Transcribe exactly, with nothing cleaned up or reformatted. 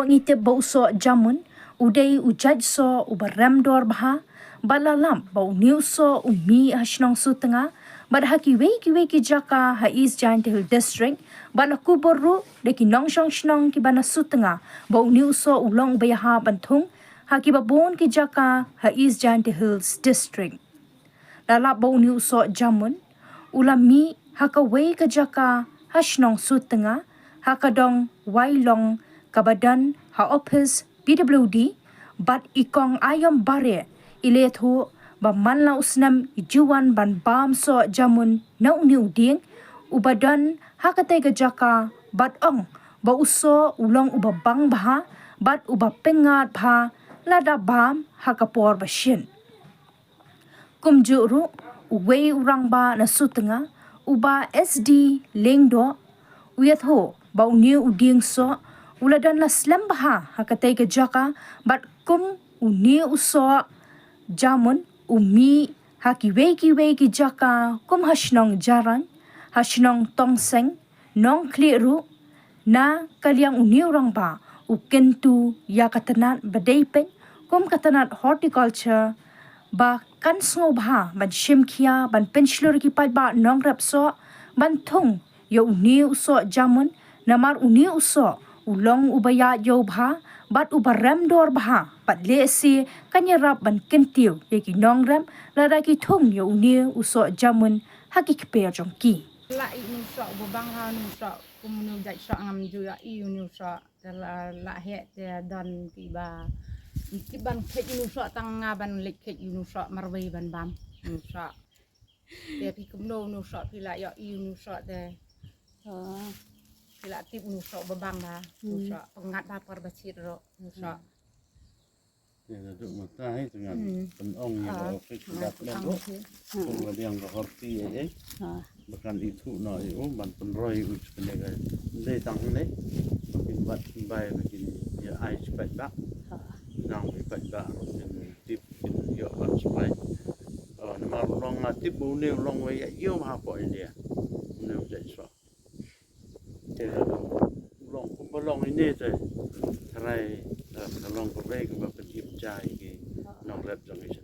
Ngi tip ba u soh jamun u dei u jait soh uba rem dor bha, bad la lap ba une u soh u mih ha shnong Sutnga bad ha kiwei kiwei ki jaka ha East Jaintia Hills District, bad la kubur ruh da ki nongshong shnong kiba na Sutnga ba une u soh u long uba ïahap ban thung ha kiba bun ki jaka ha East Jaintia Hills District. La lap ba une u soh jamun u la mih ha kawei ka jaka ha shnong Sutnga, ha ka dong Wailong kaba don ha ophis P W D, bad i Kong Aïom Bareh i la ïathuh ba man la u snem i ju wan ban bam soh jamun na une u dieng uba don ha katei ka jaka, bad ong ba u soh u long uba bang bha bad uba pyngngad bha lada bam ha ka por ba shit. Kumjuh ruh, uwei u rangbah na Sutnga, u Bah S D Lyngdoh, u ïathuh ba une u dieng soh u la don la slem bha ha katei ka jaka, bad kum une u soh jamun u mih ha kiwei kiwei ki jaka kum ha shnong Jarain, ha shnong Tongseng, Nongkhlieh ruh. Na ka liang une u rangbah u kyntu ïa ka tnat ba dei peit kum ka tnat horticulture ba kan sngewbha ban shim khia ban pynshlur ïa ki paidbah nongrep soh ban thung ïa une u soh jamun, namar une u soh u long uba ïaid ïew bha bad uba rem dor bha, bad lehse kan ïarap ban kyntiew ïa ki nongrep lada ki thung ïa une u soh jamun ha ki kper jong ki. Lah ïa une u soh uba bang ha une u soh, kum une u jait soh ngam ju ïohi une u soh. Te la, la heh te don kiba, kiban kheit une u soh, tang nga ban leit kheit une u soh marwei ban bam une u soh. Te phi kumno une u soh, phi la ïohi une u soh te? Oh. Phi la tip une u soh ba bang bha, une u Hmm. soh pyngngad bha por ba shit ruh une u soh. Te naduh mynta hi te ngan Hmm. pynong ïa Ah, ka office ngan dak pynong dak phi. Hmm. Kum ka liang ka horti ei ei. Ah. Ba kan ithuh noh ïa u ban pynroi ïa u sha kane ka. Dei tang hangne ba kin bat kin bai ba kin ïa ai sha paidbah. Ah. Nang ba paidbah ruh kin tip kin ïoh ban sha bai. Oh, namar u long nga tip ba une u long wei ïa ïoh hapoh India. Une u jait soh. Te u long kumba long ine te. Trai, eh, ka long kawei kaba pynïap jai ki nongrep jong ngi sha